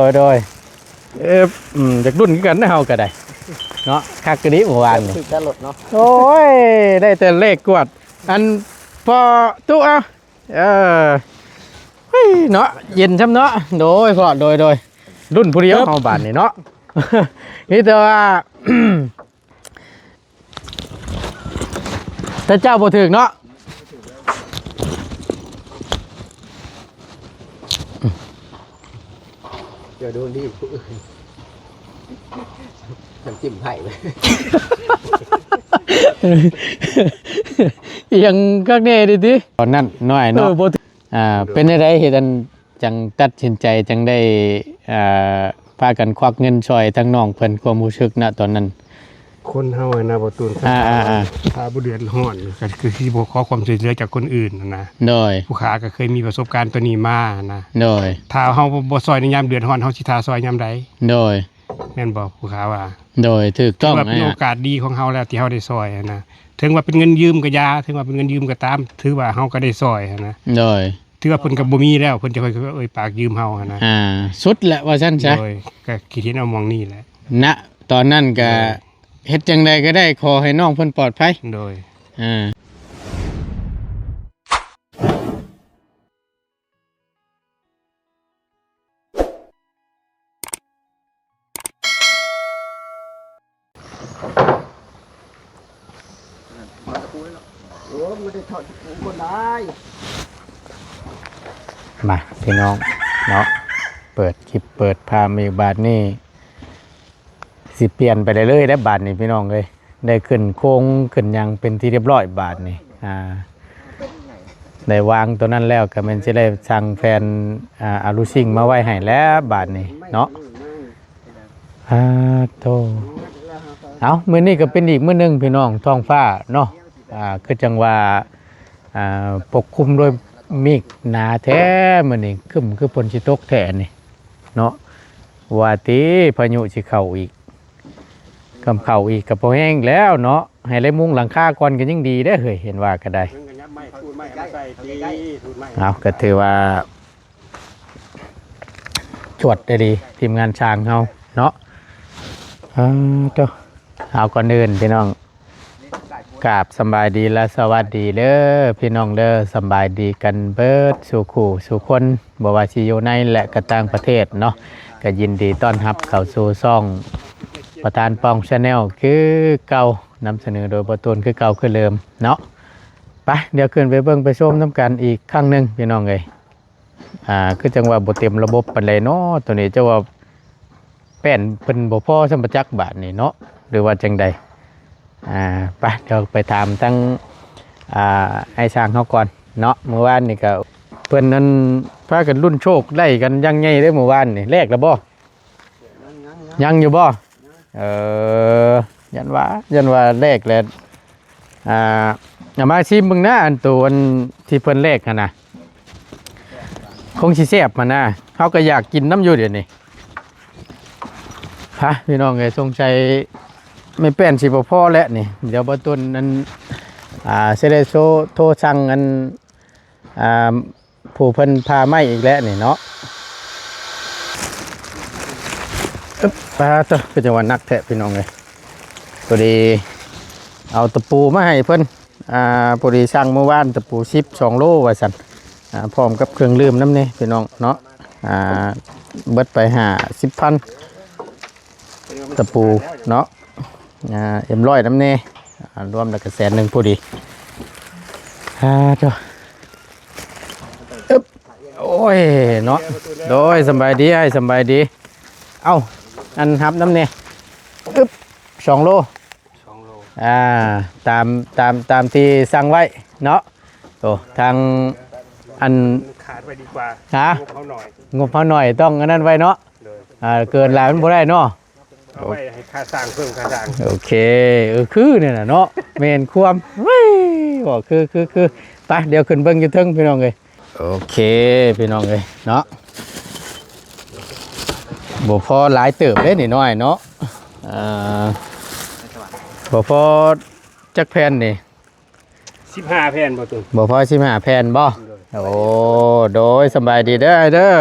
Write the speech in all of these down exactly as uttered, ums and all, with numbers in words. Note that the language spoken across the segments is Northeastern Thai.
โดย โดย เออ อืม อยากรุ่นคือกันนะเฮาก็ได้ เนาะ คักกะดีเมื่อวานนี่ ถือแต่รถเนาะ โอ้ย ได้แต่เลขกวด อัน พอตู้เอา เออ เฮ้ย เนาะ เย็นช่ำเนาะ โดย พอ โดย โดย รุ่นผู้เดียว ครับ เฮาบาดนี่เนาะ มีแต่ว่า แต่เจ้าบ่ถืกเนาะ เดี๋ยวโดนดีบผู้อื่น น้ำจิ้มไผ่เลย อีหยังคักแน่ดิติ ตอนนั้นน้อยเนาะ เออ บ่ถืก อ่า เป็นจั่งใด๋เหตุอันจั่งตัดสินใจจั่งได้ อ่า พากันควักเงินซอยทั้งน้องเพิ่น ความรู้สึก ณ ตอนนั้น คนเฮาอะนะ บ่ตูน อ่า อ่า อ่า ถ้าบ่เดือดร้อนก็คือสิบ่ขอความช่วยเหลือจากคนอื่นหั้นนะ โดย ผู้ข้าก็เคยมีประสบการณ์ตัวนี้มาหั้นนะ โดย ถ้าเฮาบ่ บ่ซอยในยามเดือดร้อน เฮาสิท่าซอยยามใด โดย แม่นบ่ผู้ข้าว่า โดย ถูกต้อง ถือว่าเป็น นะ โอกาสดีของเฮาแล้วที่เฮาได้ซอยหั้นนะ ถึงว่าเป็นเงินยืมก็อย่า ถึงว่าเป็นเงินยืมก็ตาม ถือว่าเฮาก็ได้ซอยหั้นนะ โดย ถือว่าเพิ่นก็บ่มีแล้ว เพิ่นจะค่อยเอ่ยปากยืมเฮาหั้นนะ อ่า สุดแหละว่าซั่นซะ โดย ก็คิดเห็นเอาหม่องนี้แหละ ณ ตอนนั้นก็ โดย เฮ็ดจั่งใด๋ก็ได้ ขอให้น้องเพิ่นปลอดภัย โดย อ่า โอ้ บ่ได้ถอดตะปูบ่ได้ มาพี่น้องเนาะ เปิดคลิปเปิดภาพอีกบาดนี้ สิเปลี่ยนไปเรื่อยๆเด้อบาดนี้พี่น้องเอ้ย ได้ขึ้นโครงขึ้นหยังเป็นที่เรียบร้อยบาดนี้ อ่า ได้วางตัวนั้นแล้วก็แม่นสิได้สั่งแผ่น อ่า อะลูซิ่งมาไว้ให้แล้วบาดนี้เนาะ อ่า โธ่ เอ้า มื้อนี้ก็เป็นอีกมื้อหนึ่งพี่น้อง ท้องฟ้าเนาะ อ่า คือจั่งว่า อ่า ปกคลุมด้วยเมฆหนาแท้มื้อนี้ ครึ้มคือฝนสิตกแท้นี่เนาะ ว่าติพายุสิเข้าอีก คันเข้าอีกก็บ่แฮงแล้วเนาะ ให้ได้มุงหลังคาก่อนก็ยังดีเด้อเฮ้ย เห็นว่าก็ได้ มันก็ยับไม้ พูดไม้มาใส่ตี พูดไม้ เอา ก็ถือว่า จวดได้ดี ทีมงานช่างเฮาเนาะ อ่า โธ่ เอา ก่อนอื่นพี่น้อง กราบสำบายดีและสวัสดีเด้อพี่น้องเด้อ สำบายดีกันเบิดสู่คู่สู่คน บ่ว่าสิอยู่ในและก็ต่างประเทศเนาะ ก็ยินดีต้อนรับเข้าสู่ช่องประธานป้อง Channel คือเก่า นำเสนอโดยบ่าวตูนคือเก่าคือเดิมเนาะ ไป เดี๋ยวขึ้นไปเบิ่งไปชมนำกันอีกครั้งหนึ่งพี่น้องเอ้ย อ่า คือจั่งว่าบ่เต็มระบบปานใดเนาะ ตัวนี้จะว่าแป้นเพิ่นบ่พอส่ำบ่จักบาดนี่เนาะ หรือว่าจั่งใด อ่า ไป เดี๋ยวไปถามทั้ง อ่า อ้ายช่างเฮาก่อนเนาะ มื้อวานนี่ก็เพิ่นนั่นพากันลุ้นโชคได้กันอย่างใหญ่เด้อมื้อวานนี่ แลกแล้วบ่ ยังอยู่บ่ เออ ยันว่า ยันว่าแลกแล้ว อ่า เอามาชิมเบิ่งนะ อันตัวอันที่เพิ่นแลกหั่นน่ะ คงสิแซ่บหั่นน่ะ เฮาก็อยากกินนำอยู่เดี๋ยวนี้ ฮะ พี่น้องเอ้ย สงสัยแม่แป้นสิบ่พอแล้วนี่ เดี๋ยวบ่าวตูนอัน อ่า สิได้โทร โทรสั่งอัน อ่า ผู้เพิ่นพาไม้อีกแล้วนี่เนาะ อึ๊บ ปาดโธ่ คือจั่งว่าหนักแท้พี่น้องเอ้ย พอดีเอาตะปูมาให้เพิ่น อ่า พอดีสั่งมื้อวานตะปูสิบสองโลว่าซั่น อ่า พร้อมกับเครื่องดื่มนำแหน่พี่น้องเนาะ อ่า เบิดไปห้าสิบพัน ตะปูเนาะ อ่า เอ็มร้อยนำแหน่ อ่า รวมแล้วก็แสนหนึ่งพอดี อ่า โธ่ อึ๊บ โอ้ย เนาะ โดย สำบายดีอ้าย สำบายดี เอ้า อันรับนำแหน่ อึ๊บ สองโล สองโล อ่า ตาม ตาม ตามที่สั่งไว้เนาะ โอ้ ทางอัน ขาดไว้ดีกว่า ฮะ งบเฮาหน่อย งบเฮาหน่อย ต้องอันนั้นไว้เนาะ โดย อ่า เกินหลายมันบ่ได้เนาะ เอาไว้ให้ค่าสร้าง เพิ่มค่าสร้าง โอเค เออ คือเนี่ยน่ะเนาะ แม่นความ เฮ้ย บอกคือ คือ คือ ไป เดี๋ยวขึ้นเบิ่งอยู่เทิงพี่น้องเอ้ย โอเค พี่น้องเอ้ย เนาะ บ่พอหลายเติบเด้นี่น้อยเนาะ อ่า บ่พอจักแผ่นนี่ สิบห้าแผ่นบ่ตูน บ่พอสิบห้าแผ่นบ่ โดย โอ้ โดย สำบายดีเด้อ เด้อ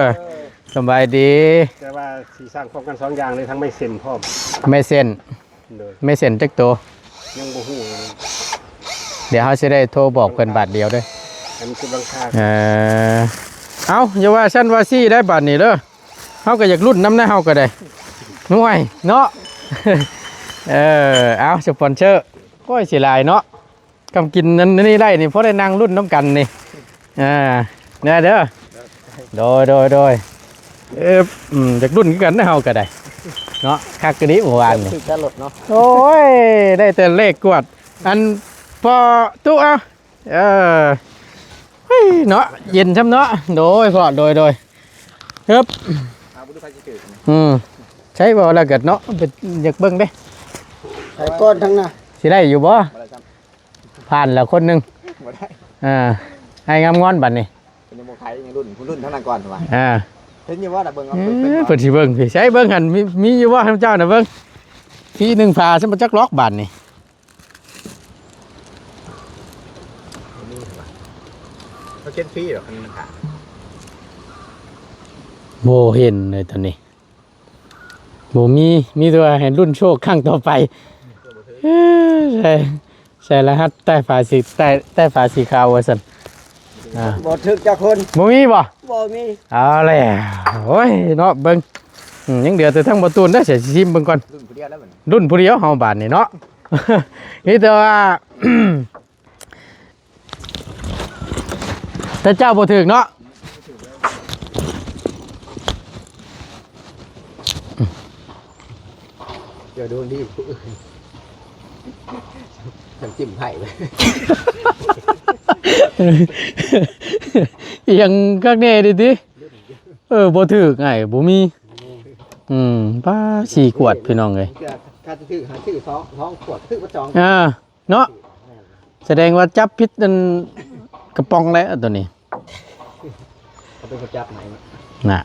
สบายดี แต่ว่าสิสร้างพร้อมกันสองอย่างเลย ทั้งไม้เส้นพร้อม ไม้เส้น โดย ไม้เส้นจักโต ยังบ่ฮู้เลย เดี๋ยวเฮาสิได้โทรบอกเพิ่นบาดเดียวเด้อ อันนี้คือหลังคา เออ เอ้า อย่าว่าซั่นว่าซี่ได้บาดนี้เด้อ เฮาก็อยากลุ้นนำนะ เฮาก็ได้ หน่วยเนาะ เออ เอ้า สปอนเซอร์ โอ้ย เสียหลายเนาะ กำกินนั่นนี่ได้นี่ พอได้นั่งลุ้นนำกันนี่ อ่า แน่เด้อ โดย โดย โดย เออ อืม อยากลุ้นคือกันนะ เฮาก็ได้ เนาะ คักกะดิเมื่อวานนี่ ถือแต่รถเนาะ โอ้ย ได้แต่เลขกวด อัน พอตู้ เอา เออ เฮ้ย เนาะ เย็นช่ำเนาะ โดย พอ โดย โดย ครับ เอาบ่รู้ใครสิถือ อืม ใช่บ่ แล้วก็เนาะ เป็น อยากเบิ่งเด้ ใส่ก้อนทั้งน่ะ สิได้อยู่บ่ บ่ได้ซ้ำ ผ่านแล้วคนหนึ่ง บ่ได้ อ่า ให้งามงอนบัดนี้ เป็นยังบ่ขายยังรุ่น รุ่นเท่านั้นก่อนว่า อ่า เห็นอยู่ว่าน่ะ เบิ่งเอา เออ เพิ่นเป็นบ่ เพิ่นสิเบิ่งพี่ ใช้เบิ่งหั่น มี มีอยู่บ่ท่านเจ้าน่ะ เบิ่ง พี่หนึ่งพา สมจักล็อกบาดนี่ เขาเช็ดฟรีเหรอ คันมันขาด บ่เห็นเลยตอนนี้ บ่มี มีแต่ว่าให้ลุ้นโชคครั้งต่อไป เอ้ย ใส่ ใส่รหัสใต้ฝาสี ใต้ ใต้ฝาสีขาวว่าซั่น อ่า บ่ถืกจักคน บ่มีบ่ บ่มี เอาแล้ว โอ้ย เนาะ เบิ่ง อืม ยังเหลือแต่ทั้งบ่ตูนเด้อ เสียสิชิมเบิ่งก่อน รุ่นผู้เดียวแล้วบัดนี้ รุ่นผู้เดียวเฮาบาดนี้เนาะ มีแต่ว่า แต่เจ้าบ่ถืกเนาะ เดี๋ยวดวงดีผู้อื่น น้ำจิ้มไผ่เลย เอียงคักแน่ดิติ เออ บ่ถืกไง บ่มี อืม ป้า สี่ขวด พี่น้องเอ้ย ถ้าจะถือหาถือสอง สองขวด ถือว่าสอง อ่า เนาะ แสดงว่าจับผิดนั่นกระป๋องแล้วตัวนี้ เขาเป็นคนจับไหน น่ะ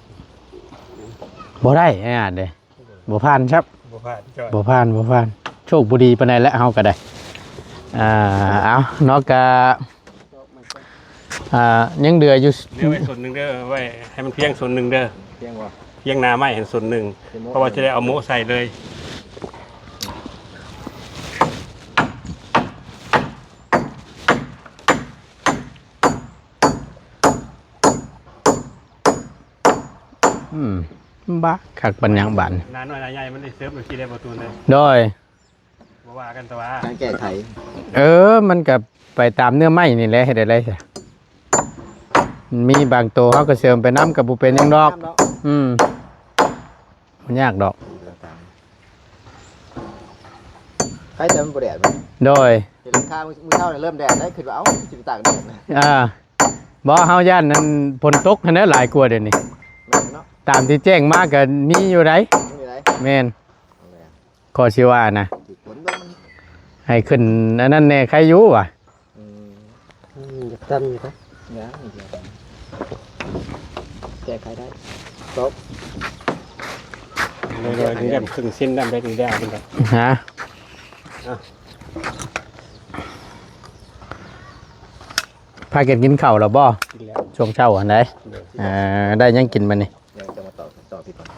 บ่ได้อ่ะเด้ บ่ผ่านครับ บ่ผ่านจ้อย บ่ผ่าน บ่ผ่าน โชคบ่ดีปานใดแล้วเฮาก็ได้ อ่า เอาเนาะ กะ อ่า ยังเหลืออยู่ เหลือไว้ส่วนหนึ่งเด้อ ไว้ให้มันเพียงส่วนหนึ่งเด้อ เพียงบ่ เพียงหน้าไม้ให้ส่วนหนึ่ง เพียงบ่ เพราะว่าจะได้เอาโมะใส่เลย อืม บ้า คักปานหยังบาด หน้าน้อยหน้าใหญ่มันได้เสิร์ฟมันสิได้ประตูเลย โดย บ่ว่ากันแต่ว่า การแก้ไข เออ มันก็ไปตามเนื้อไม้นี่แหละ เฮ็ดได้ไรซะ มีบางตัวเขาก็เสริมไปน้ำก็บ่เป็นหยังดอก น้ำดอก อืม มันยากดอก ใครแต่มันบ่แดด โดย เห็นหลังคามื้อ มื้อเช้าเนี่ยเริ่มแดดได้ คิดว่า เอ้า สิไปตากแดดนะ อ่า บ่ เฮาย้านนั่นฝนตกหั้นนะ หลายกว่าเดี๋ยวนี้ แม่นเนาะ ตามที่แจ้งมาก็มีอยู่ได๋ มีอยู่ได๋ แม่น นั่นแหละ ข้อสิว่านะ ถือฝนลงมัน ให้ขึ้นอันนั้นแน่ ใครอยู่วะ อืม อืม อยากตั้งอยู่ครับ ยังอีกแล้ว แก้ไขได้ จบ เลยๆ นี่ดำครึ่งเส้นดำได้ดีแล้ว ฮะ อ่ะ พากันกินข้าวแล้วบ่ กินแล้ว ช่วงเช้าหั่นใด๋ เดี๋ยว เอ่อ ได้หยังกินมื้อนี้ เดี๋ยวจะมาต่อ ต่อที่ก่อน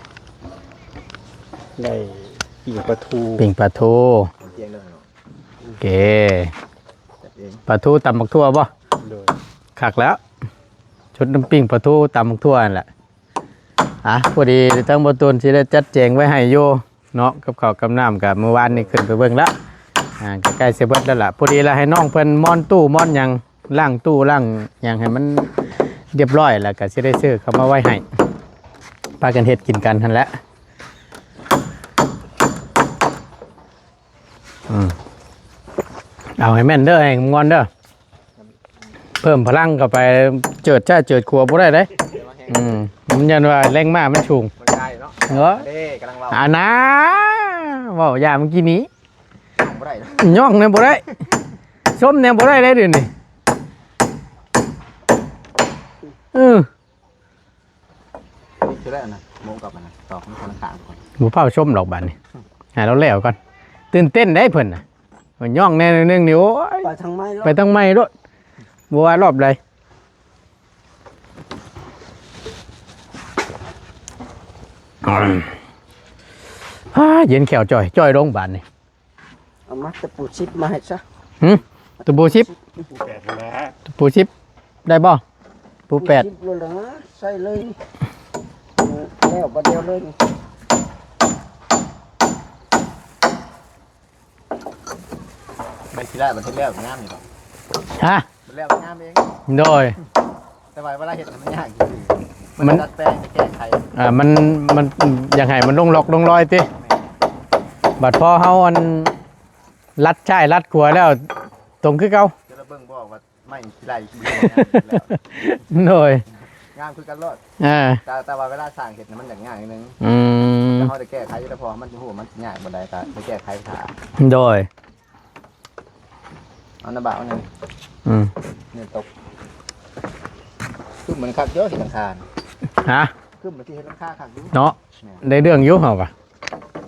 ได้ปิ้งปลาทู ปิ้งปลาทู เที่ยงแล้วเนาะ โอเค จัดเอง ปลาทูตำบักถั่วบ่ โดย คักแล้ว ชุดน้ำปิ้งปลาทูตำบักถั่วนั่นแหละ อ่ะ พอดีทั้งบ่ตูนสิได้จัดแจงไว้ให้อยู่เนาะ กับข้าวกับน้ำ ก็มื้อวานนี้ขึ้นไปเบิ่งแล้ว อ่า ก็ใกล้สิเบิดแล้วล่ะ พอดีละให้น้องเพิ่นม้อนตู้ม้อนหยัง ล้างตู้ล้างหยังให้มันเรียบร้อย แล้วก็สิได้ซื้อเข้ามาไว้ให้ พากันเฮ็ดกินกันหั่นแหละ อืม เอาให้แม่นเด้อ ให้ม่วนเด้อ เพิ่มพลังเข้าไป เจิดจ้าเจิดขัวบ่ได้เด้ อืม มันยันว่าแรงม้ามันสูง มันได้เนาะ เออ เด้ กำลังเว้า อ่านะ เว้าอย่าเมื่อกี้นี้ บ่ได้เนาะ ย่องเนี่ยบ่ได้ ส้มเนี่ยบ่ได้เลยเดี๋ยวนี้ เออ นี่คือแล้วนะ โมงกลับมานะ ตอกมันคนละข้างก่อน บ่เฝ้าชมดอกบาดนี้ ให้เราแล้วก่อน ตื่นเต้นได้เพิ่นน่ะ มันย่องแน่นิดนึงนี่ โอ้ย ไปทางไม้โลด ไปทางไม้โลด บ่ว่ารอบใด เ อ่า เย็นแข้วจ้อยจ้อยลงบาดนี่ เอามาตะปูสิบมาให้ซะ หึ ตะปูสิบ ตะปูสิบ ได้บ่ ตะปูแปด สิบเลยเหรอ ใส่เลย แล้วบัดเดียวเลย ไม่สิได้มันเฮ็ดแล้วงามนี่บ่ ฮะ มันแล้วงามเอง โดย แต่ว่าเวลาเฮ็ดมันยากอยู่ มัน มันดัดแปลงแก้ไข อ่า มัน มัน อยากให้มันลงล็อกลงรอยติ บัดพอเฮาอัน ลัดซ้ายลัดขวาแล้ว ตรงคือเก่า จะระเบิ่งบอกว่า ไม่สิได้ขี้งามแล้ว โดย งามคือกันโลด อ่า แต่ แต่ว่าเวลาสร้างเฮ็ดน่ะมันอยากง่ายนิดนึง อืม แล้วเฮาได้แก้ไขอยู่แล้ว เพราะว่ามันสิฮู้ว่ามันสิง่ายบ่ได้ ก็ได้แก้ไขถ่า โดย เอาหน้าบ่าวนั่น อืม เนี่ยตก คือมันคักเยอะเฮ็ดหลังคาน่ะ ฮะ คือมันสิเฮ็ดหลังคาคักอยู่ เนาะ แม่น ได้เรื่องอยู่เฮาว่ะ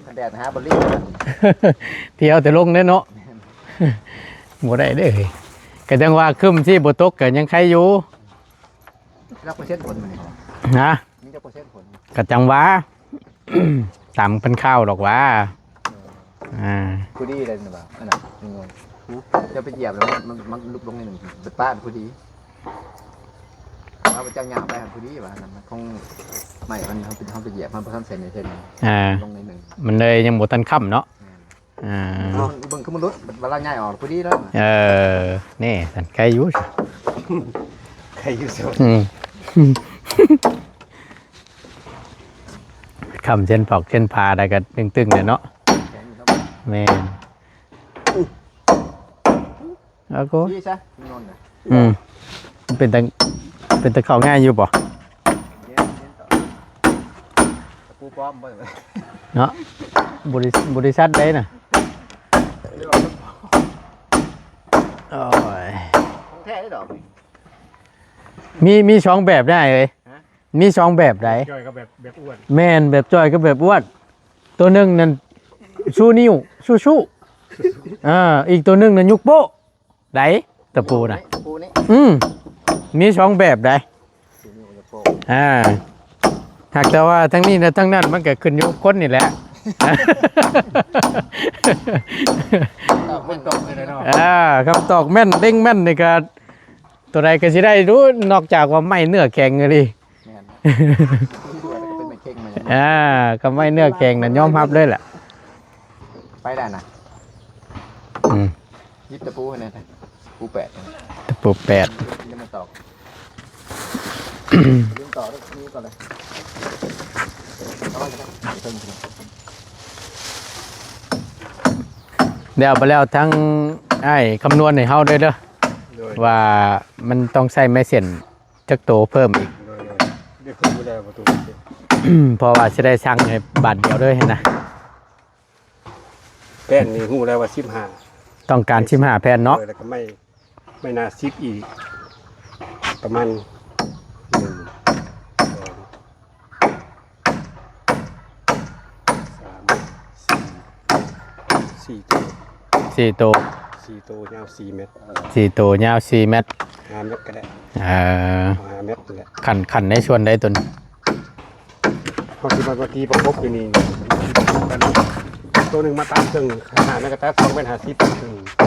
คันแดดหาบ่รีบ เที่ยวแต่ลงเด้เนาะ แม่น บ่ได้เด้ ก็จังว่าครึ้มสิบ่ตกก็ยังไคอยู่ จักเปอร์เซ็นต์ฝนมื้อนี้ ฮะ มีจักเปอร์เซ็นต์ฝน ก็จังว่า ตามเป็นข่าวดอกว่า เออ อ่า พอดีเลยนี่บ่า อันน่ะ งง จะไปเหยียบแล้วมัน มัน มันลุกลงนิดหนึ่ง ไปปาดพอดี ว่าไปจ้างยางไปหั่นพอดีว่าหั่นน่ะ มันคง ไม่ มัน เฮาไป เฮาไปเหยียบ มันบ่ทันใส่ในเส้น อ่า ลงนิดหนึ่ง มันเลยยังบ่ทันค่ำเนาะ แม่น อ่า เบิ่ง เบิ่งคือมันหลุด เวลาย้ายออกพอดีแล้ว เออ นี่ ซั่นไคอยู่ ไคอยู่สุด อืม ค่ำเส้นปอกเส้นพาได้ก็ตึงๆเลยเนาะ แม่น เอากู นี่ซะนอนน่ะ อืม เป็นตา เป็นตาเข้าง่ายอยู่บ่ เรียน เรียนต่อ ตะปูปลอมบ่ เนาะ บริ บริษัทใดน่ะ เรียกว่า โอ้ย ของแท้ได้ดอกนี่ มี มีสองแบบได้เอ้ย ฮะ มีสองแบบใด จ้อยกับแบบ แบบอ้วน แม่น แบบจ้อยกับแบบอ้วน ตัวหนึ่งนั่น ชูนิ้ว ชูชู อ่า อีกตัวหนึ่งนั่นยุกโป๊ะ ได ตะปูน่ะ ตะปูนี่ อืม มีสองแบบได ชูนิ้วกับโป้ง อ่า หากแต่ว่าทั้งนี้และทั้งนั้นมันก็ขึ้นอยู่กับคนนี่แหละ ตอบมันตรงเลยเนาะ อ่า คำตอบแม่น เด้งแม่นนี่ก็ ตัวใดก็สิได้รู้ นอกจากว่าไม้เนื้อแข็งเลย แม่น เป็นไม้เข่งมาอย่างนี้ อ่า ก็ไม้เนื้อแข็งน่ะยอมรับเลยแหละ ไปได้นะ อืม หยิบตะปูให้หน่อยนะ ตะปูแปดนะ ตะปูแปด ยังไม่ตอก ลืมต่อเรื่องนี้ก่อนเลย เอาไว้ก่อนนะ เดี๋ยวไปแล้วทั้งไอ้คำนวณให้เฮาด้วยเด้อ โดย ว่ามันต้องใช้ไม้เส้น จักโตเพิ่มอีก โดย โดย เดี๋ยวขึ้นบ่ได้ประตู เพราะว่าสิได้สั่งให้บาทเดียวเลยนะ แป้นนี่ฮู้แล้วว่าสิบห้า ต้องการสิบห้าแผ่นเนาะ เออ แล้วก็ไม้ ไม้หน้าสิบอีก ประมาณ หนึ่ง สอง สาม สี่ สี่ตัว สี่ตัว สี่ตัวยาวสี่เมตร สี่ตัวยาวสี่เมตร ห้าเมตรก็ได้ เออ เอาห้าเมตรนี่แหละ ขั้น ขั้นในส่วนใดตัวนี้ เขาสิมาตีประกบอยู่นี่ ตัวหนึ่งมาตัดเชิงห้าเมตรก็ตัดสองเมตรห้าสิบ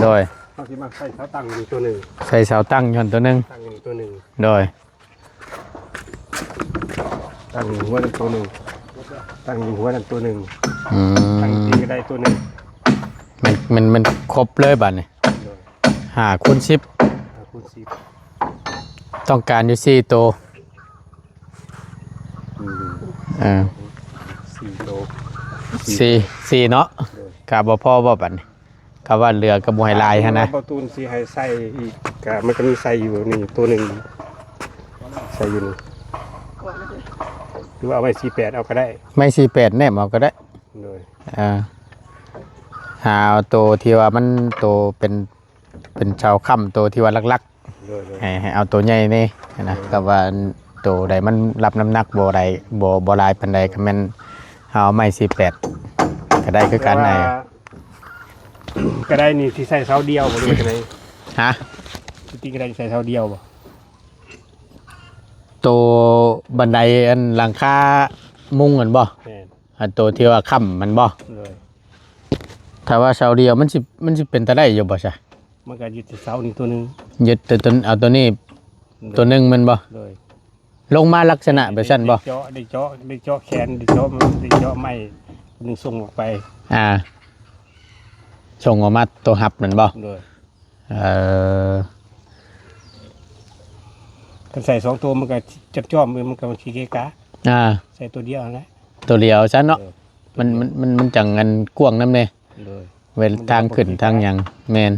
โดย เขาสิมาใส่เสาตั้งอยู่ตัวหนึ่ง ใส่เสาตั้งอยู่ตัวหนึ่ง ตั้งอยู่ตัวหนึ่ง โดย ตั้งหัวนั่นตัวหนึ่ง ตั้งหัวนั่นตัวหนึ่ง อืม ตั้งตีก็ได้ตัวหนึ่ง มัน มัน มันครบเลยบัดนี้ โดย ห้าคูณสิบ ห้าคูณสิบ ต้องการอยู่สี่ตัว อืม อ่า สี่ตัว สี่ สี่เนาะ โดย กะบ่พอบ่บัดนี้ กะว่าเหลือก็บ่ให้หลายหั้นนะ ประตูนสิให้ใส่อีก กะมันก็มีใส่อยู่นี่ตัวหนึ่ง ใส่อยู่นี่ หรือว่าเอาไม้สี่แปดเอาก็ได้ ไม้สี่แปดแนมเอาก็ได้ โดย อ่า หาเอาตัวที่ว่ามันตัวเป็น เป็นเสาค้ำตัวที่ว่าหลักๆ โดย โดย ให้ ให้เอาตัวใหญ่นี่นะ โดย ก็ว่าตัวใดมันรับน้ำหนักบ่ได้ บ่ บ่หลายปานใด ก็แม่นเอาไม้สี่แปดก็ได้คือกัน แต่ว่า ไอ้ ก็ได้นี่ที่ใส่เสาเดียวบ่ หรือว่าจังได๋ ฮะ ที่จริงก็ได้ใส่เสาเดียวบ่ ตัวบันไดอันหลังคามุงนั่นบ่ แม่น อันตัวที่ว่าค้ำมันบ่ โดย ถ้าว่าเสาเดียวมันสิ มันสิเป็นตาได้อยู่บ่ซะ มันก็ยึดแต่เสานี่ตัวหนึ่ง ยึดแต่ตัว เอาตัวนี้ โดย ตัวหนึ่งมันบ่ โดย ลงมาลักษณะแบบซั่นบ่ ได้เจาะ ได้เจาะ ได้เจาะแขน ได้เจาะ ได้เจาะไม้หนึ่งส่งออกไป อ่า ส่งออกมาตัวฮับนั่นบ่ โดย เออ คันใส่สองตัวมันก็จับจ้อม มันก็สิเกะกะ อ่า ใส่ตัวเดียวนั่นแหละ ตัวเดียวซั่นเนาะ เออ มัน มัน มัน มันจั่งอันกว้างนำแน่ โดย เวลาทางขึ้นทางหยัง แม่น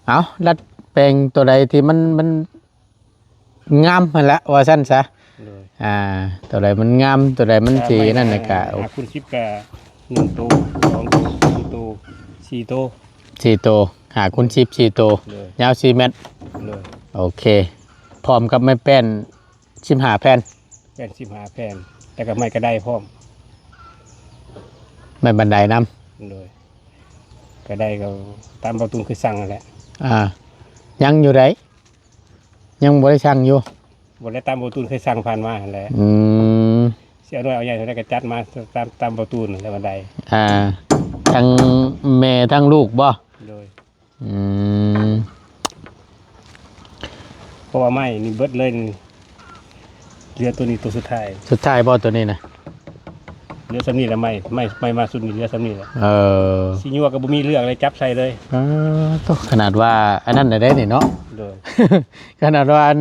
เอ้า ดัดแปลงตัวใดที่มัน มันงามหั่นละ ว่าซั่นซะ โดย อ่า ตัวใดมันงาม ตัวใดมันสินั่นน่ะกะ ห้าคูณสิบกะหนึ่งตัว สองตัว สามตัว สี่ตัว สี่ตัว ห้าคูณสิบ สี่ตัว โดย ยาวสี่เมตร โดย โอเค พร้อมกับไม้แป้น สิบห้าแผ่น แป้นสิบห้าแผ่น แล้วก็ไม้กระไดพร้อม ไม้บันไดนำ โดย กระไดก็ตามบ่าวตูนเคยสั่งนั่นแหละ อ่า ยังอยู่ใด ยังบ่ได้สั่งอยู่ บ่ได้ตามบ่าวตูนเคยสั่งผ่านมาหั่นแหละ อืม สิเอาน้อยเอาใหญ่เท่าใดก็จัดมาตาม ตามบ่าวตูนนั่นแหละบันได อ่า ทั้งแม่ทั้งลูกบ่ โดย อืม เพราะว่าไม้นี่เบิดเลยนี่ เหลือตัวนี้ตัวสุดท้าย สุดท้ายบ่ตัวนี้นะ เหลือส่ำนี้แหละ ไม้ ไม้ ไม้มาสุดนี่เหลือส่ำนี้แหละ เออ สิยัวก็บ่มีเลือกเลย จับใส่เลย เออ โต ขนาดว่าอันนั้นน่ะได้นี่เนาะ โดย ขนาดว่าอัน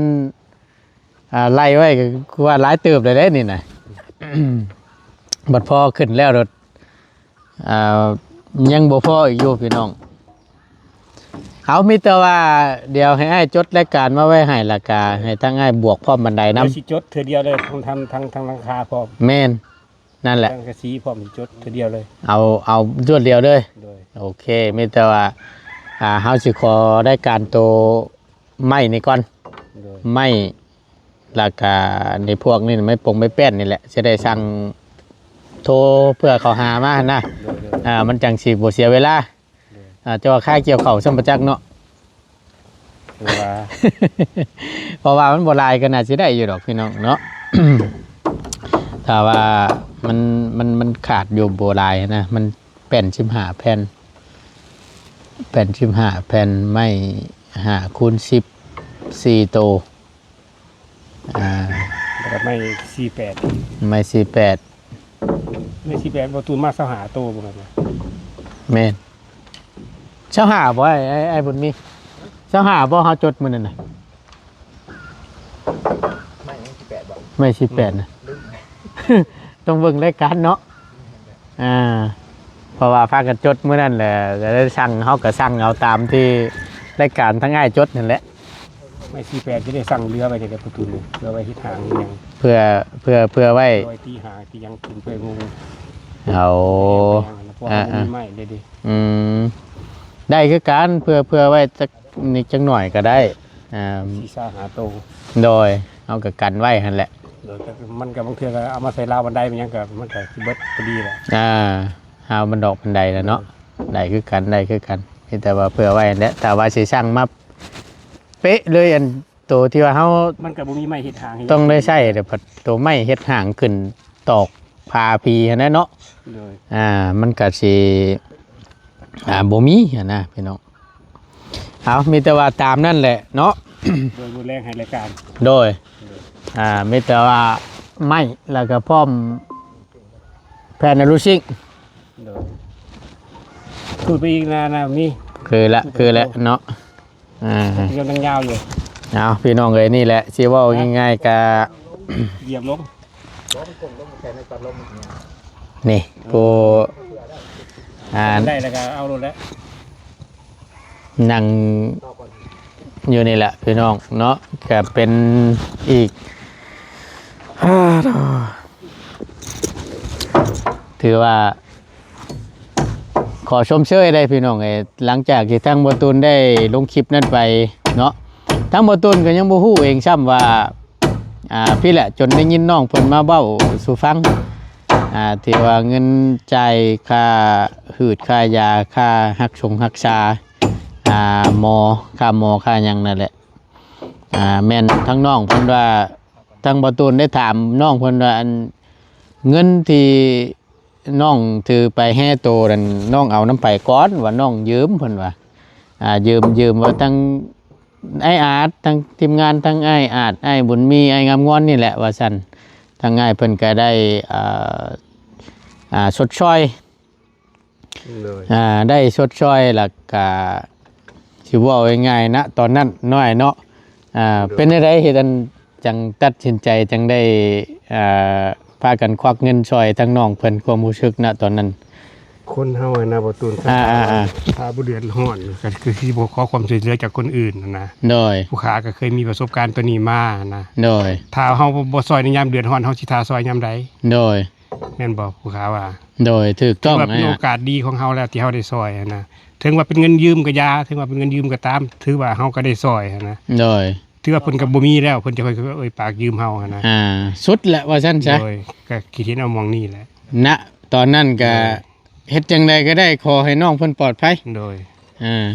อ่า ไล่ไว้ก็คือว่าหลายเติบเลยเด้นี่นะ บัดพอขึ้นแล้วรถ อ่า ยังบ่พออีกอยู่พี่น้อง เอา มีแต่ว่าเดี๋ยวให้อ้ายจดรายการมาไว้ให้ แล้วก็ให้ทางอ้ายบวกพร้อมบันไดนำ เดี๋ยวสิจดเทื่อเดียวเลย ทั้ง ทั้ง ทั้ง ทั้งหลังคาพร้อม แม่น นั่นแหละ ทั้งกระสีพร้อมสิจดเทื่อเดียวเลย เอา เอารวดเดียวเลย โดย โอเค มีแต่ว่า อ่า เฮาสิขอรายการโตไม้นี่ก่อน โดย ไม้ แล้วก็ในพวกนี่ไม้ปงไม้แป้นนี่แหละ สิได้สั่งโทรเพื่อเขาหามาหั่นนะ โดย โดย อ่า มันจั่งสิบ่เสียเวลา โดย อ่า แต่ว่าค่าเกี่ยวข้าวซ้ำบ่จักเนาะ คือว่า เพราะว่ามันบ่หลายก็น่าสิได้อยู่ดอกพี่น้องเนาะ ถ้าว่ามัน มัน มันขาดอยู่บ่หลายนะ มันแป้นสิบห้าแผ่น แป้นสิบห้าแผ่น ไม้ห้าคูณสิบ สี่โต อ่า แล้วก็ไม้สี่แปด ไม้สี่แปด ไม้สี่แปด บ่าวตูนมาซาวห้าโตบ่แม่นบ่ แม่น ซาวห้าบ่ ไอ้ ไอ้ ไอ้บุญมี ซาวห้าบ่ เฮาจดมื้อนั้นน่ะ ไม้สี่แปดบ่ ไม้สี่แปดน่ะ ลืม ต้องเบิ่งรายการเนาะ อ่า เพราะว่าพากันจดมื้อนั้นแหละ ก็ได้สั่ง เฮาก็สั่งเอาตามที่รายการทางอ้ายจดนั่นแหละ ไม้สี่แปดจะได้สั่งเหลือไว้เด้อ ประตูนี่ เหลือไว้เฮ็ดหางอีหยัง เพื่อ เพื่อ เพื่อไว้ เอาไว้ตีหางตีหยังขึ้นไปงง เอา เพราะว่า อ่า มันมีไม้เด้อ อืม ได้คือกัน เพื่อ เพื่อไว้จักนิดจักหน่อยก็ได้ อ่า สี่ซาวห้าโต โดย เอาก็กันไว้หั่นแหละ โดย แต่มันก็บางเทื่อก็เอามาใส่ราวบันไดมันหยังก็ มันก็สิเบิดพอดีแหละ อ่า เอามันดอกบันไดแล้วเนาะ ได้คือกัน ได้คือกัน มีแต่ว่าเพื่อไว้หั่นแหละ แต่ว่าสิสั่งมาเป๊ะเลย อันโตที่ว่าเฮา มันก็บ่มีไม้เฮ็ดหาง ต้องได้ใช้เดี๋ยวโตไม้เฮ็ดหางขึ้นตอกผาผีหั่นแหละเนาะ โดย อ่า มันก็สิ อ่า บ่มีหั่นนะพี่น้อง เอา มีแต่ว่าตามนั่นแหละเนาะ โดย มื้อแลงให้รายการ โดย อ่า มีแต่ว่าไม้ แล้วก็พร้อมแผ่นอลูซิง โดย พูดไปอีกนะ นะ มี คือละ คือละเนาะ อ่า ยังยาวอยู่ เอา พี่น้องเอ้ย นี่แหละ สิเว้าง่ายๆ กะ เหยียบลง นี่ ผู้ อ่า ได้แล้วก็เอาโลดแล้ว นั่งอยู่นี่แหละพี่น้องเนาะ ก็เป็นอีก อ่า ถือว่า ขอชมเชยได้พี่น้องเอ้ย หลังจากที่ทางบ่าวตูนได้ลงคลิปนั้นไปเนาะ ทางบ่าวตูนก็ยังบ่ฮู้เองซ้ำว่า อ่า พี้แหละ จนได้ยินน้องเพิ่นมาเว้าสู่ฟัง อ่า ที่ว่าเงินจ่ายค่าหืดค่ายา ค่าฮักสงฮักษา อ่า หมอ ค่าหมอค่าหยังนั่นแหละ อ่า แม่นทางน้องเพิ่นว่า ทางบ่าวตูนได้ถามน้องเพิ่นว่า อัน เงินที่ น้องถือไปแฮ่โตนั่น น้องเอานำไผก่อนว่าน้องยืมเพิ่นว่า อ่า ยืม ยืมว่าทั้งอ้ายอาด ทั้งทีมงาน ทั้งอ้ายอาด อ้ายบุญมี อ้ายงามงอนนี่แหละว่าซั่น ทางอ้ายเพิ่นก็ได้ อ่า อ่า ชดเชย โดย อ่า ได้ชดเชย แล้วก็สิเว้าง่ายๆนะ ตอนนั้นน้อยเนาะ อ่า โดย เป็นจั่งใด๋ เฮ็ดอันจั่งตัดสินใจจั่งได้ อ่า พากันควักเงินช่วยทางน้องเพิ่น ความรู้สึก ณ ตอนนั้น คนเฮาอะนะ บ่ตูน อ่า ถ้า อ่า อ่า ถ้าบ่เดือดร้อน ก็คือสิบ่ขอความช่วยเหลือจากคนอื่นหั้นนะ โดย ผู้ข้าก็เคยมีประสบการณ์ตัวนี้มาหั้นนะ โดย ถ้าเฮาบ่ บ่ช่วยในยามเดือดร้อน เฮาสิท่าช่วยยามใด โดย แม่นบ่ ผู้ข้าว่า โดย ถูกต้อง ถือว่าเป็น อ่า โอกาสดีของเฮาแล้วที่เฮาได้ช่วยหั้นนะ ถึงว่าเป็นเงินยืมก็อย่า ถึงว่าเป็นเงินยืมก็ตาม ถือว่าเฮาก็ได้ช่วยหั้นนะ โดย ถือว่าเพิ่นก็บ่มีแล้ว เพิ่นจะค่อยเอ่ยปากยืมเฮาหั้นนะ อ่า สุดแหละว่าซั่นซะ โดย ก็คิดเห็นเอาหม่องนี้แหละ ณ ตอนนั้นก็ โดย เฮ็ดจั่งใด๋ก็ได้ ขอให้น้องเพิ่นปลอดภัย โดย อ่า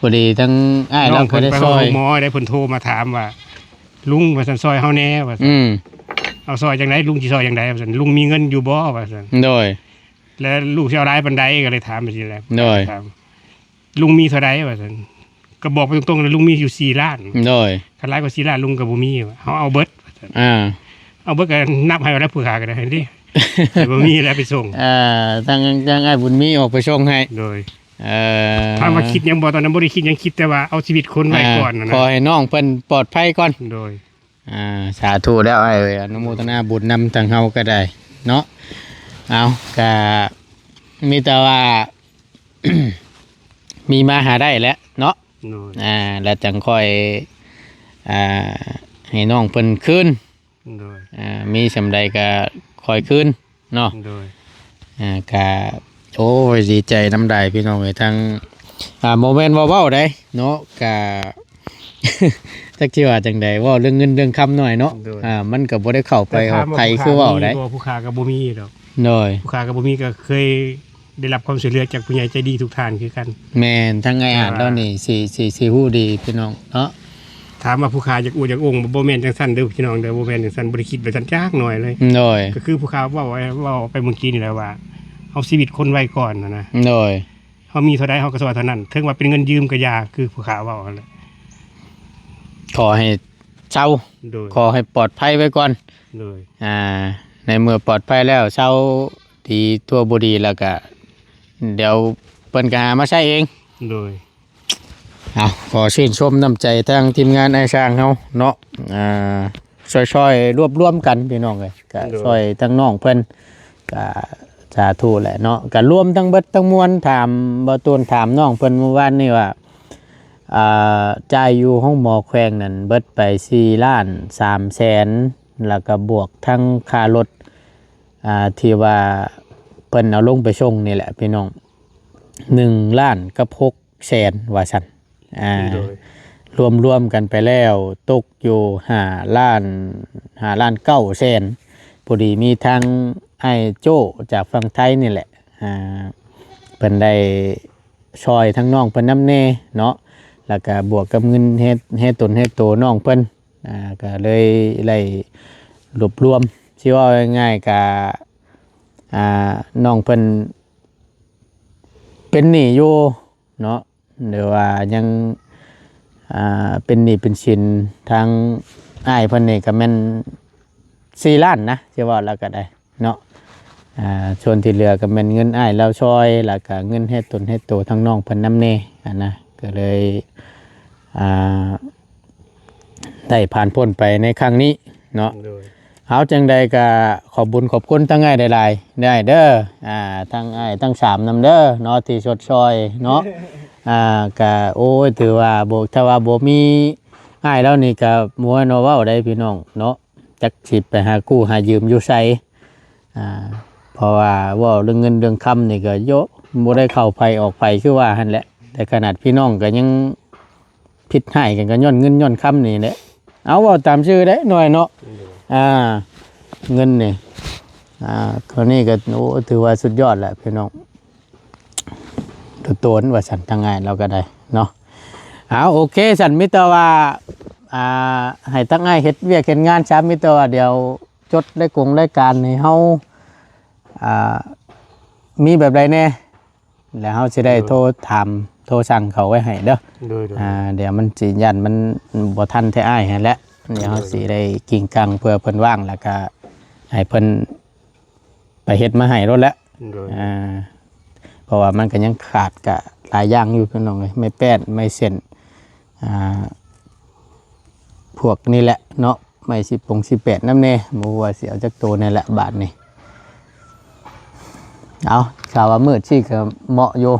พอดีทั้งอ้าย น้อง ลาวก็ได้ เพิ่นไป ช่วย หาหมอได้ เพิ่นโทรมาถามว่า ลุง ว่าซั่น ช่วยเฮาแหน่ ว่าซั่น อืม เอาช่วยจั่งใด๋ ลุงสิช่วยจั่งใด๋ ว่าซั่น ลุงมีเงินอยู่บ่ ว่าซั่น โดย แล้วลูกสิเอาหลายปานใด ก็เลยถามไปซี่แหละ โดย ถาม ลุงมีเท่าใด๋ ว่าซั่น ก็บอกไปตรงๆเลย ลุงมีอยู่สี่ล้าน โดย คันหลายกว่าสี่ล้าน ลุงก็บ่มี ว่า เฮาเอาเบิด ว่าซั่น อ่า เอาเบิดก็นับให้ว่าแล้ว ผู้ข้าก็ได้ หั่นติ บ่มีแล้วไปส่ง อ่า ทาง ทางอ้ายบุญมีออกไปส่งให้ โดย เอ่อ ถามว่าคิดหยังบ่ ตอนนั้นบ่ได้คิดหยัง คิดแต่ว่าเอาชีวิตคนไว้ก่อนหั้นนะ ขอให้น้องเพิ่นปลอดภัยก่อน โดย อ่า สาธุแล้วอ้ายเอ้ย อนุโมทนาบุญนำทางเฮาก็ได้เนาะ เอา ก็มีแต่ว่า มีมาหาได้แหละเนาะ โดย อ่า แล้วจั่งค่อย อ่า ให้น้องเพิ่นคืน โดย อ่า มีส่ำใด๋ก็ค่อยคืนเนาะ โดย อ่า ก็ โอ้ย ดีใจนำได้พี่น้องเอ้ย ทั้ง อ่า บ่แม่นว่าเว้าได้เนาะ ก็ จักสิว่าจั่งใด๋ เว้าเรื่องเงินเรื่องคำน้อยเนาะ โดย อ่า มันก็บ่ได้เข้าไปออกไผ แต่ถามว่า คือเว้าได้ ผู้ข้ามีบ่ ผู้ข้าก็บ่มีดอก โดย ผู้ข้าก็บ่มี ก็เคยได้รับความช่วยเหลือจากผู้ใหญ่ใจดีทุกท่านคือกัน แม่น ทั้งอ้ายอาด แต่ว่า ลาวนี่สิ สิ สิฮู้ดีพี่น้องเนาะ ถามว่าผู้ข้าอยากอวดอยากอ้างบ่ บ่แม่นจั่งซั่นเด้อพี่น้องเด้อ บ่แม่นจั่งซั่น บ่ได้คิดแบบซั่นจักหน่อยเลย โดย ก็คือผู้ข้าเว้า เว้าไปเมื่อกี้นี่แหละว่า เอาชีวิตคนไว้ก่อนหั้นนะ โดย เฮามีเท่าใด๋เฮาก็ช่วยเท่านั้น ถึงว่าเป็นเงินยืมก็อย่า คือผู้ข้าเว้าหั้นแหละ ขอให้เซา โดย ขอให้ปลอดภัยไว้ก่อน โดย อ่า ในเมื่อปลอดภัยแล้ว เซาดีตัวบ่ดีแล้วก็ เดี๋ยวเพิ่นก็หามาใช้เอง โดย เอา ขอชื่นชมน้ำใจทางทีมงานอ้ายช่างเฮาเนาะ อ่า ช่วยๆ รวบรวมกันพี่น้องเอ้ย ก็ โดย ช่วยทางน้องเพิ่น ก็สาธุแหละเนาะ ก็รวมทั้งเบิดทั้งมวล ถามบ่าวตูน ถามน้องเพิ่นเมื่อวานนี้ว่า อ่า จ่ายอยู่โรงหมอแขวงนั่นเบิดไปสี่ล้านสามแสน แล้วก็บวกทั้งค่ารถ อ่า ที่ว่าเพิ่นเอาลงไปส่งนี่แหละพี่น้อง หนึ่งล้านกับหกแสนว่าซั่น อ่า โดย รวมๆ กันไปแล้วตกอยู่ห้าล้าน ห้าล้านเก้าแสน พอดีมีทั้งอ้ายโจ้จากฝั่งไทยนี่แหละ อ่า เพิ่นได้ช่วยทั้งน้องเพิ่นนำแหน่เนาะ แล้วก็บวกกับเงินเฮ็ด เฮ็ดตนเฮ็ดโตน้องเพิ่น อ่า ก็เลยได้รวบรวม สิเว้าง่ายๆ ก็ อ่า น้องเพิ่นเป็นหนี้อยู่เนาะ หรือว่ายัง อ่า เป็นหนี้เป็นสิน ทางอ้ายเพิ่นนี่ก็แม่นสี่ล้านนะ สิเว้าแล้วก็ได้เนาะ อ่า ส่วนที่เหลือก็แม่นเงินอ้ายลาวช่วย แล้วก็เงินเฮ็ดตนเฮ็ดโตทางน้องเพิ่นนำแหน่หั้นนะ ก็เลย อ่า ได้ผ่านพ้นไปในครั้งนี้เนาะ โดย เอาจั่งใด๋ก็ขอบบุญขอบคุณทางอ้ายหลายๆ ได้เด้อ อ่า ทางอ้ายทั้งสามนำเด้อเนาะ ที่ชดช่วยเนาะ อ่า ก็ โอ้ย ถือว่าบ่ ถ้าว่าบ่มีอ้ายลาวนี่ก็บ่ว่าเนาะ เว้าได้พี่น้องเนาะ จักสิไปหากู้หายืมอยู่ไส อ่า เพราะว่าเว้าเรื่องเงินเรื่องคำนี่ก็โยะ บ่ได้เข้าไผออกไผ คือว่าหั่นแหละ แต่ขนาดพี่น้องก็ยังผิดร้ายกัน ก็ย้อนเงินย้อนคำนี่แหละ เอา เว้าตามซื่อเด้น้อยเนาะ โดย อ่า เงินนี่ อ่า คนนี้ก็ โอ้ ถือว่าสุดยอดแหละพี่น้อง ตัวตนว่าซั่น ทางอ้ายลาวก็ได้เนาะ เอา โอเค ซั่นมีแต่ว่า อ่า ให้ทางอ้ายเฮ็ดเวียกเฮ็ดงานซะ มีแต่ว่าเดี๋ยวจดรายกงรายการให้เฮา อ่า มีแบบใดแน่ แล้วเฮาสิได้โทรถามโทรสั่งเขาไว้ให้เด้อ โดยโดย อ่า เดี๋ยวมันสิย่านมันบ่ทันแท้อ้ายหั่นแหละ เดี๋ยวเฮาสิได้กิ่งกังเพื่อเพิ่นว่างแล้วก็ให้เพิ่นไปเฮ็ดมาให้โลดแหละ โดย อ่า เพราะว่ามันก็ยังขาดกะหลายอย่างอยู่พี่น้องเอ้ย ไม้แป้น ไม้เส้น อ่า พวกนี้แหละเนาะ ไม้สิบปงสิบแปดนำแน่ บ่ว่าสิเอาจักโตแน่แหละบาดนี้ เอา ถ้าว่ามืดสิก็เหมาะอยู่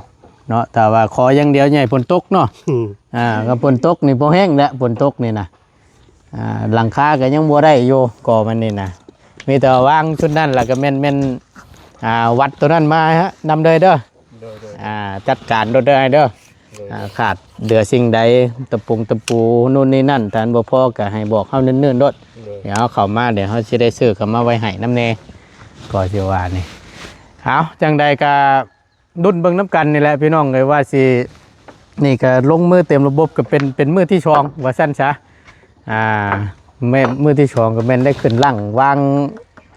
เนาะ แต่ว่าขออย่างเดียวอย่าให้ฝนตกเนาะ อืม อ่า ก็ฝนตกนี่พอแห้งแล้ว ฝนตกนี่นะ อ่า หลังคาก็ยังบ่ได้อยู่ ก่อมันนี่นะ มีแต่วางชุดนั้นแล้วก็แม่น แม่น อ่า วัดตัวนั้นมาฮะ นำเลยเด้อ โดยโดย อ่า จัดการโลดเด้อ เด้อ โดย อ่า ขาดเหลือสิ่งใด ตะปู ตะปู นู่นนี่นั่น ถ้าบ่พอก็ให้บอกเฮาเนิ่นๆโลด โดย เดี๋ยวเฮาเข้ามา เดี๋ยวเฮาสิได้ซื้อเข้ามาไว้ให้นำแน่ ก็สิว่านี่ เอา จังใดก็รุ่นเบิ่งนำกันนี่แหละพี่น้องเอ้ย ว่าสิ นี่ก็ลงมือเต็มระบบก็เป็น เป็นมื้อที่สอง ว่าซั่นซะ อ่า แม่นมื้อที่สองก็แม่นได้ขึ้นหลังวาง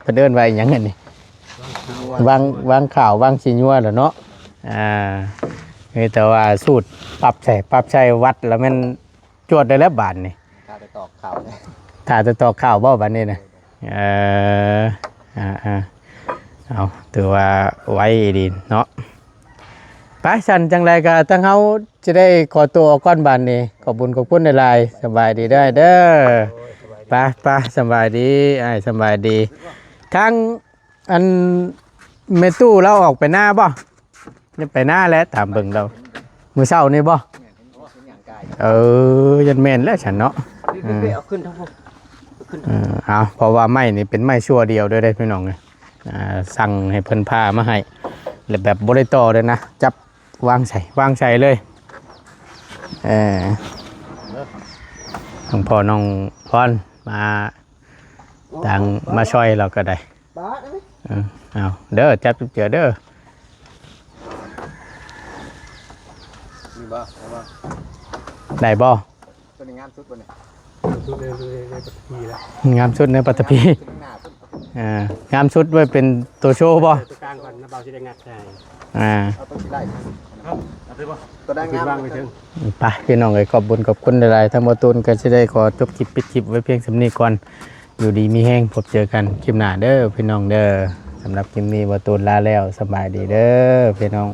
เพิ่นเอิ้นว่าอิหยังอันนี้ วาง วางข้าว วางขี้งัวแล้วเนาะ อ่า มีแต่ว่าสูตรปรับใส่ ปรับใส่วัดแล้วแม่นจวดได้แล้วบาดนี่ ถ้าจะตอกข้าวเนี่ย ถ้าจะตอกข้าวบ่บาดนี้นะ เออ อ่า อ่า เอา ถือว่าไวดีเนาะ ไป ซั่นจังใดก็ทางเฮาจะได้ขอตัวออกก่อนบาดนี้ ขอบบุญขอบคุณหลายๆ สบายดีเด้อ เด้อ ไป ไป สบายดี อ้าย สบายดี ทางอันแม่ตู้เราออกไปนาบ่ ยังไปนาแหละ ถามเบิ่งเรา มื้อเช้านี่บ่ เออ ยันแม่นแล้วซั่นเนาะ อืม เอาขึ้นทั้งพวก เออ เอา เพราะว่าไม้นี่เป็นไม้ชั่วเดียวเด้อเด้อพี่น้องเอ้ย อ่า สั่งให้เพิ่นพามาให้ แล้วแบบบ่ได้ต่อเลยนะ จับวางใส่ วางใส่เลย เออ หลวงพ่อน้องพรมา ต่างมาช่วยเราก็ได้ บาสเอ้ย เออ เอา เด้อ จับเจือเด้อ มีบ่เอาบ่ ได้บ่ ตัวนี้งามสุดบ่เนี่ย สุดเลยเลยเลยปฐพีแล้ว งามสุดในปัตตภี ตัวนี้หน้าสุด อ่า งามสุดไว้เป็นตัวโชว์บ่ ตัวกลางก่อนนะเบาสิได้งัดใส่ อ่า เอาตัวที่ไล่มัน เอาไปบ่ ตัวด้าน คิด งาม ว่างไปถึง ไปพี่น้องเอ้ย ขอบบุญขอบคุณหลายๆ ทั้งบ่ตูนก็สิได้ขอจบคลิปปิดคลิปไว้เพียงส่ำนี้ก่อน อยู่ดีมีแฮง พบเจอกันคลิปหน้าเด้อพี่น้องเด้อ สำหรับคลิปนี้บ่ตูนลาแล้ว สบายดีเด้อพี่น้อง